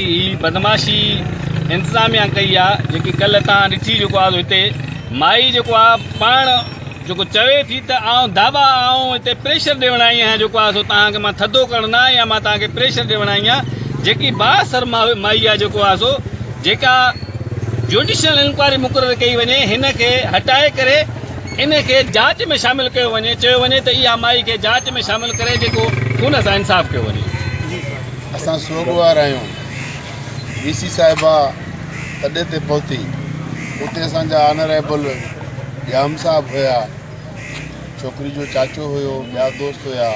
جيڪي هي بدمعاشي انتظاميا ڪئي آ جيڪي ڪلهه تان ڏٺي جيڪو آ هتي مائي جيڪو آ پاڻ جيڪو چوي ٿي ته آئون داٻا آئون هتي پريشر ڏيڻ آئي آهيان جيڪو آ سو توهان کي مان ٿڌو ڪرڻ نه آئي آهيان مان توهان کي پريشر ڏيڻ آئي آهيان جيڪي بااثر مائي آ جيڪو آ سو جيڪا جوڊيشل انڪوائري مقرر ڪئي وڃي هن کي هٽائي ڪري ان کي جاچ ۾ شامل ڪيو وڃي، چيو وڃي ته اها مائي کي جاچ ۾ شامل ڪري جيڪو خون سان انصاف ڪيو وڃي. اسان سوڳوار آهيون. وي سي صاحبه تڏي تي پهتي. اتي اسان جا آنريبل ڄام صاحب هيا، ڇوڪري جو چاچو هيو، ٻيا دوست هيا.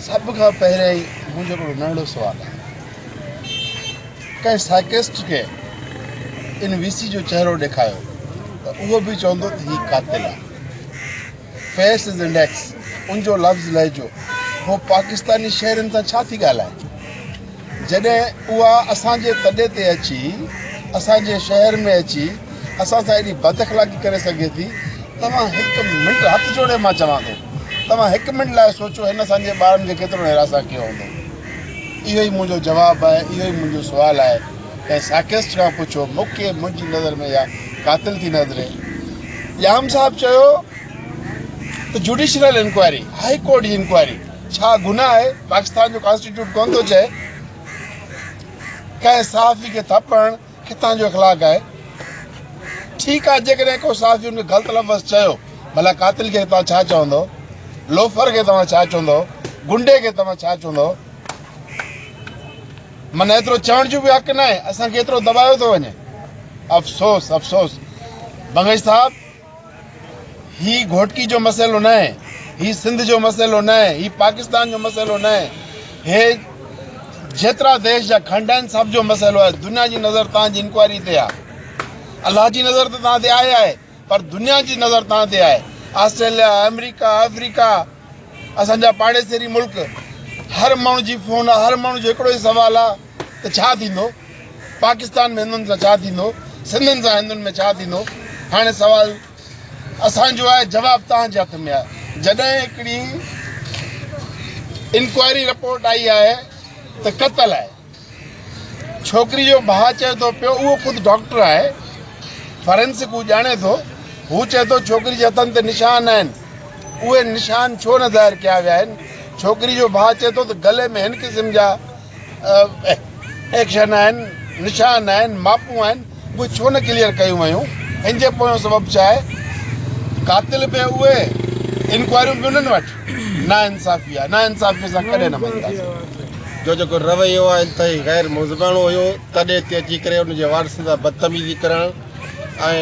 سڀ کان پهريائين منهنجو هڪڙو ننڍڙو سوال آهي. ڪنهن سائڪسٽ کي ان وي سي جو چهرو ڏيکايو ته اهو به چوندو ته هي قاتل آهي. فيس از انڊيڪس ان جو لفظ لهجو هو پاڪستاني شهرين سان ڇا ٿي ڳالهائي؟ جڏهن اها اسان جي تڏي تي اچي اسان جي شهر ۾ اچي اسان سان ايڏي بد اخلاقي ڪري سگهي ٿي توهان هڪ منٽ هٿ جوڙي مان چوان ٿو توهان هڪ منٽ لاء سوچو هن اسان جي ٻارن کي ڪيترو هراسان ڪيو هوندو. اهو ئي منهنجو جواب آهي، اهو ئي منهنجو سوال آهي. ڪنهن ساڪيسٽ کان پڇو، مون کي منهنجي نظر ۾ اها قاتل ٿي نظري. ڄام صاحب چيو ته جوڊيشنل انڪوائري، هائي ڪورٽ جي انڪوائري ڇا گناهه آهي؟ پاڪستان جو ڪانسٽيٽيوٽ ڪونه ٿو چئي ڪنهن صحافي کي ٿڦ هڻڻ ڪٿان جو اخلاق آهي؟ ٺيڪ آهي جيڪڏهن ڪو صحافي ان کي غلط لفظ چيو، ڀلا قاتل کي توهان ڇا چوندؤ؟ لوفر کي توهان ڇا چوندؤ؟ گنڊي کي توهان ڇا چوندؤ؟ من ايترو چوڻ جو به حق ناهي، اسان کي ايترو دٻايو ٿو وڃي. افسوس افسوس بنگش صاحب هي گهوٽڪي جو مسئلو ناهي، هي سنڌ جو مسئلو ناهي، هي پاڪستان جو مسئلو ناهي، هي جيترا ديش جا کنڊ آهن سڀ جو مسئلو آهي. دنيا جي نظر توهان جي انڪوائري تي آهي. الله جي نظر ته توهان تي آهي آهي پر دنيا جي نظر توهان تي آهي. آسٽريليا، آمريڪا، آفريڪا، اسان جا پاڙيسري ملڪ، هر ماڻهو جي فون آهي، هر ماڻهو جو هڪڙو ئي سوال آهي ته ڇا ٿيندو؟ پاڪستان ۾ هندن سان ڇا ٿيندو؟ سنڌين سان هندن ۾ ڇا ٿيندو؟ هاڻي سوال اسان جو آهي، جواب توهان جي هٿ ۾ آهي. جڏهن هڪڙي انڪوائري رپورٽ آئي آهي ته قتل آهي. ڇوڪري جو ڀاء چئي ٿو پيو اهو خود ڊاڪٽر آهي، فارينسڪ هو ڄاڻي ٿو، هو چئي ٿو ڇوڪري جي هٿن تي نشان آهن، اهي نشان ڇو نه ظاهر ڪيا ويا آهن، ڇوڪري جو ڀاء چئي ٿو ته گلي ۾ هن قسم جا ايڪشن آهن، نشان آهن، ماپون آهن، اهي ڇو نه ڪليئر ڪيون ويون؟ ان جي پويون سبب ڇا آهي؟ قاتل به اهي، انڪوائريون به انهن وٽ. ناانصافي آهي، ناانصافي اسان ڪڏهن نه مڃينداسين. جو جيڪو رويو آهي انتهائي غير مهذباڻو هيو، تڏي تي اچي ڪري ان جي وارثن سان بدتميزي ڪرڻ ۽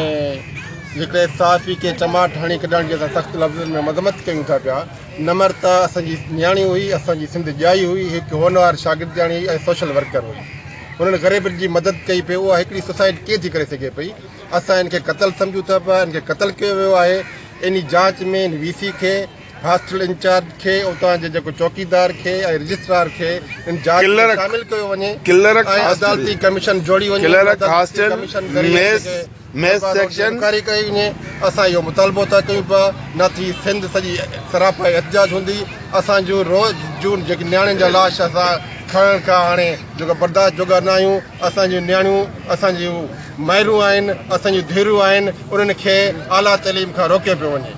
هڪڙي صحافي کي چماٽ هڻي ڪڍڻ جي اسان سخت لفظن ۾ مذمت ڪيون ٿا پيا. نمرتا اسان جي نياڻي هئي، اسان جي سنڌ ڄائي هئي، هڪ هونهار شاگردياڻي ۽ سوشل ورڪر هئي. هنن غريبن جي مدد ڪئي پئي، اها هڪڙي سوسائيڊ ڪيئن ٿي ڪري سگهي پئي؟ اسان ان کي قتل سمجهون ٿا پيا، ان کي قتل ڪيو ويو آهي. انهي جاچ ۾ ان وي سي کي، هاسٽل انچارج کي، اتان جي جيڪو چوڪيدار کي ۽ رجسٽرار کي ان جاچ ۾ شامل ڪيو وڃي ۽ عدالتي ڪميشن جوڙي وڃي، عدالتي ڪميشن ذريعي جيڪي انڪوائري ڪئي وڃي، اسان اهو مطالبو ٿا ڪيون پيا، نه ته هي سنڌ سڄي سراپا احتجاج هوندي، اسان جون روز جون جيڪي نياڻين جا لاش اسان کڻڻ کان هاڻي جيڪو برداشت جوڳا نه آهيون، اسان جون نياڻيون اسان جون مائرون آهن، اسان جون ڌيئرون آهن، انهن کي اعليٰ تعليم کان روڪيو پيو وڃي.